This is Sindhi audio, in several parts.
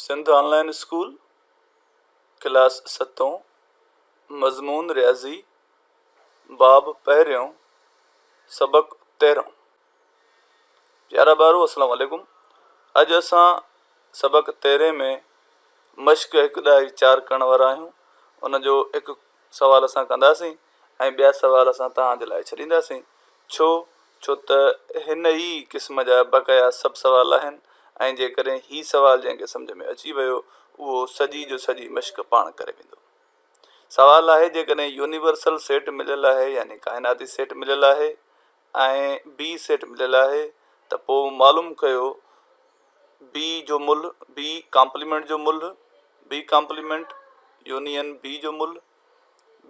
سنڌ آن لائين اسڪول، ڪلاس ستون، مضمون رياضي، باب پهريون، سبق تيرهون. پيارا ٻارو السلام عليڪم. اڄ اسان سبق تيرهين ۾ مشق هڪ ڏهائي چار ڪرڻ وارا آهيون. ان جو هڪ سوال اسان ڪنداسين ۽ ٻيا سوال اسان توهان جي لاء ڇڏينداسين. ڇو؟ ڇو ته هن ئي قسم جا بقايا سڀ سوال آهن ۽ جيڪڏهن هي سوال جنهن کي سمجهه ۾ اچي ويو اهو سڄي جو سڄي مشق پاڻ ڪري ويندو. سوال آهي جيڪڏهن يونيورسل سيٽ مليل آهي يعني ڪائناتي سيٽ مليل آهي ۽ بي سيٽ مليل آهي ته پوء معلوم ڪيو بي جو ملهه، بي ڪامپليمينٽ جو ملهه، بي ڪامپليمينٽ يونين بي جو ملهه،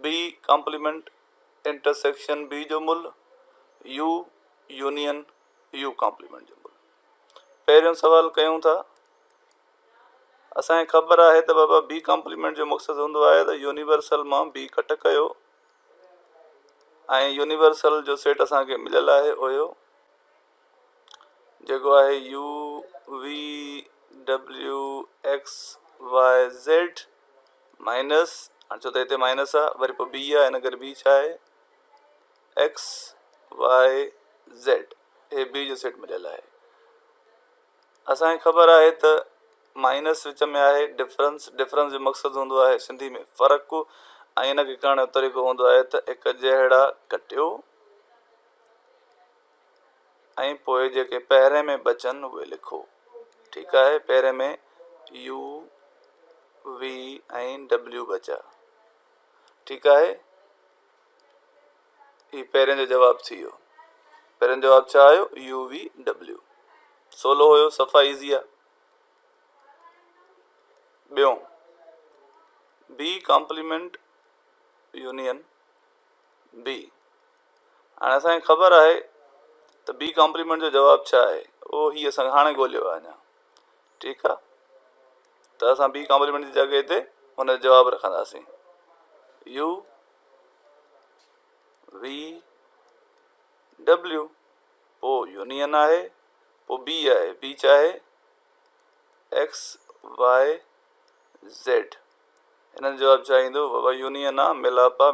بي ڪامپليمينٽ انٽرسيڪشن بي جو ملهه، يو يونين يو ڪامپليمينٽ جو ملهه. پهريون سوال ڪيون ٿا. اسان کي خبر آهي ته بابا بي ڪامپليمينٽ جو مقصد هوندو آهي ته يونيورسل مان بي ڪٽ ڪيو ۽ يونيورسل جو سيٽ اسان کي مليل آهي اهو جيڪو آهي U V W X Y Z minus هاڻي ڇو ته هتي مائنس آ وري پوء بي آ ان ڪري بي ڇا آهي ايڪس وائي زيڊ هي بي جو سيٽ مليل آهي اسان کي خبر آهي ته مائنس وچ ۾ آهي ڊفرنس ڊفرنس جو مقصد هوندو آهي سنڌي ۾ فرق ۽ ان کي ڪرڻ جو طريقو هوندو آهي ته هڪ جهڙا ڪٽيو ۽ پوء جيڪي پهرين ۾ بچن اهي لکو. ٺيڪ آهي پهرين ۾ يو وي ۽ ڊبليو بچا. ٺيڪ آهي هي پهرين جو جواب ٿي ويو. پهرين جواب ڇا آيو يو وي ڊبليو. سولو هيو صفا ايزي آ. ٻيون بي ڪامپليمينٽ يونين بي هاڻي اسان کي خبر آهي ته بي ڪامپليمينٽ جو جواب ڇا آهي اهو هي اسان هاڻي ڳوليو آهي اڃا ٺيڪ آهي ته اسان بي ڪامپليمينٽ جي جڳهه تي ان جو جواب رکنداسين يو وي ڊبليو پوء يونين آهي پوء بي آهي بي ڇا آهي ايڪس وائي زيڊ هن جو جواب ڇا ايندو بابا يونين آ ميلاپ آ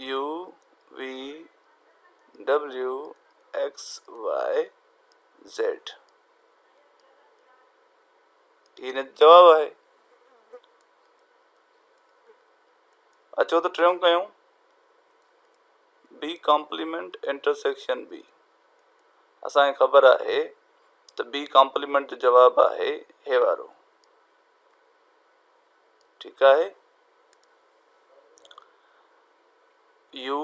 U V W X Y Z هي هن جو جواب آهي. اچو ته ٽيون ڪيون بي ڪامپليمينٽ انٽرسيڪشن بي اسان کي خبر آهي ته بي ڪامپليمينٽ جو جواب آهي هي وارو ٺيڪ آهي يو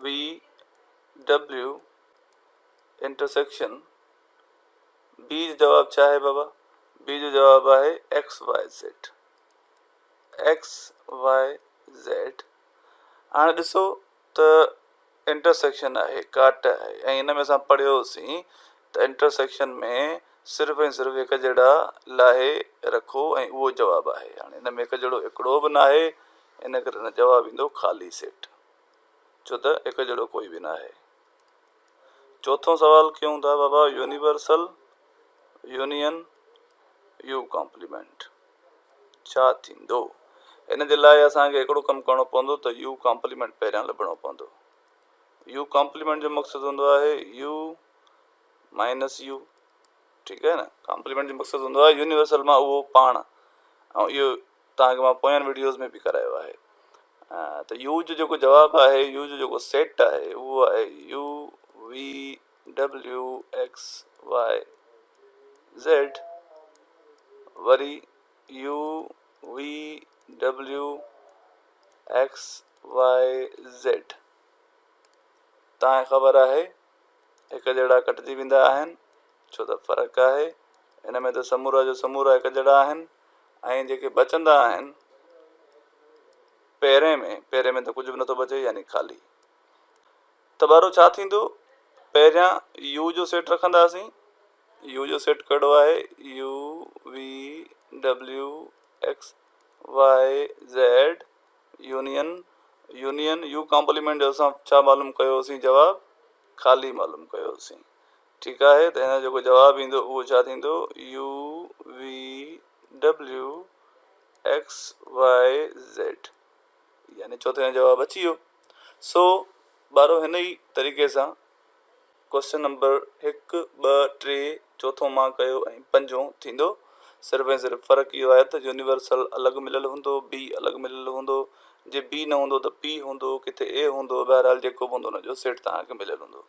وي ڊبليو انٽرسيڪشن بي جو جواب ڇا آهي بابا بي جو جواب آهي X Y Z X Y Z هاڻي ڏسو ته انٽرسيڪشن آهي، ڪاٽ آهي ۽ ان ۾ اسان پڙهيوسين ته انٽرسيڪشن ۾ صرف ۽ صرف هڪ جهڙا لاهي رکو ۽ اهو جواب آهي. هاڻي ان ۾ هڪ جهڙو هڪڙو به ناهي ان ڪري ان جواب ايندو خالي سيٽ ڇو ته هڪ جهڙو ڪوئي به ناهي. چوٿون سوال ڪيون ٿا بابا يونيورسل يونين يو ڪامپليمينٽ. ڇا ٿيندو؟ ان جي لاء اسان کي هڪڙو ڪم ڪرڻو پوندو ته يو ڪامپليمينٽ پهريان لڀڻو پوندو. يو ڪامپليمينٽ جو مقصد هوندو آهي يو مائنس يو ٺيڪ آهي نه ڪامپليمينٽ جو مقصد هوندو آهي يونيورسل مان اهو پاڻ ۽ اهو توهان کي مان پوين وڊيوز ۾ به ڪرايو آهي ته يو جو جيڪو جواب آهي يو جو جيڪو سيٽ آهي اهو آهي U V W X Y Z وري U V W X Y Z توهان کي خبر آهي هڪ جهڙا ڪٽجي ويندا آهن ڇو ته فرق آهي ان ۾ ته سمورا جو سمورا هڪ جهڙا آهن ۽ جيڪي بچندا آهن پهرين ۾ پهرين ۾ ته ڪجهه به نٿو بچي يعني خالي ته ٻارو ڇا ٿيندو پهريان يو جو سيٽ رکنداسين يو جو سيٽ ڪهڙو آهي U V W X Y Z union union U complement جو اسان ڇا معلوم ڪيوسين جواب خالي معلوم ڪيوسين ٺيڪ آهي ته هن جو جيڪو جواب ايندو اهو ڇا ٿيندو U V W X Y Z يعني چوٿين جو جواب اچي ويو. سو ٻارو هن ئي طريقي سان ڪوئسچن نمبر هڪ، ٻه، ٽي، چوٿون مان ڪيو ۽ پنجون ٿيندو. صرف ۽ صرف فرق اهو آهي ته يونيورسل الڳ مليل هوندو، بي الڳ مليل هوندو، جي بي نه هوندو ته پي هوندو، ڪٿي اي هوندو، بهرحال جيڪو به هوندو ان جو سيٽ توهان کي مليل هوندو.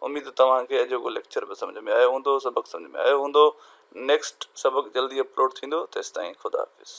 اميد ته توهان کي اڄوڪو ليڪچر به سمجهه ۾ آيو هوندو، سبق سمجهه ۾ آيو هوندو. نيڪسٽ سبق جلدي اپلوڊ ٿيندو، تيستائين خدا حافظ.